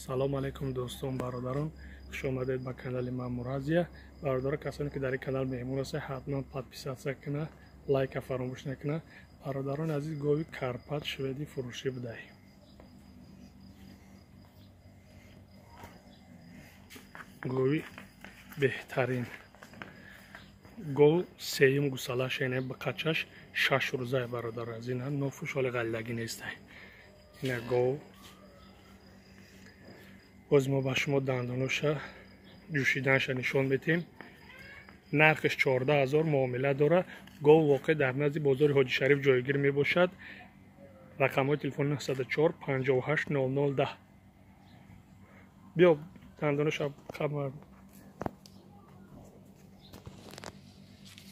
Салом алейкум, дӯстон, бародарон, хуш омадед ба канали Мамуразия. Бародарон, касоне ки дар ин канал меҳмон ҳастед, ҳатман подписаться кунад, лайка фаромӯш накунад. Бародарони азиз, гови Карпат шведи фурӯшӣ будай. Гови беҳтарин гов, сеюм гусалаш, яъне биқачаш 6 рӯзае. Бародаро аз ина нофу шоли ғаллагӣ нестай. Ина гов. Боз мо ба шумо дандоноша ҷӯшиданша нишон медиҳем. Нархаш 14 000, муомила дора. Гов воқеъ дар назди бозори Ҳоҷишариф ҷойгир мебошад. Рақамҳои телефони 904 58 00 10. Биё, дандоноша қабар.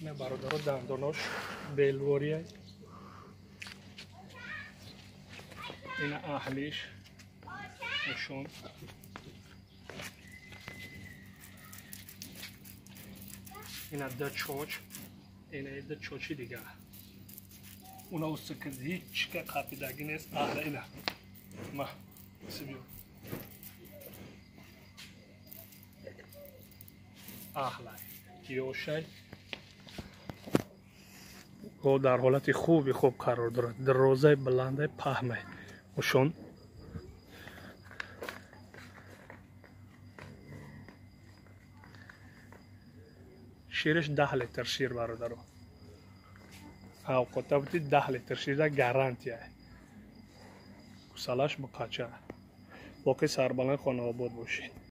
Ина, бародаро, дандонош белвория. Ина аҳлиш нишон. Ина да чоч, ина да чочи дига. Уна усукид ҳичка қапидагӣ нест. Аҳла ина ма сибиё. Аҳла ёшай. Гов дар ҳолати хуби хуб қарор дорад. Дарозаи баландай, паҳмай ушон. Шираш 10 литр шир, бародаро. Авқота бути, 10 литр ширда гарантия. Гусалаш буқача. Боқӣ сарбаланд, хонаобод бошед.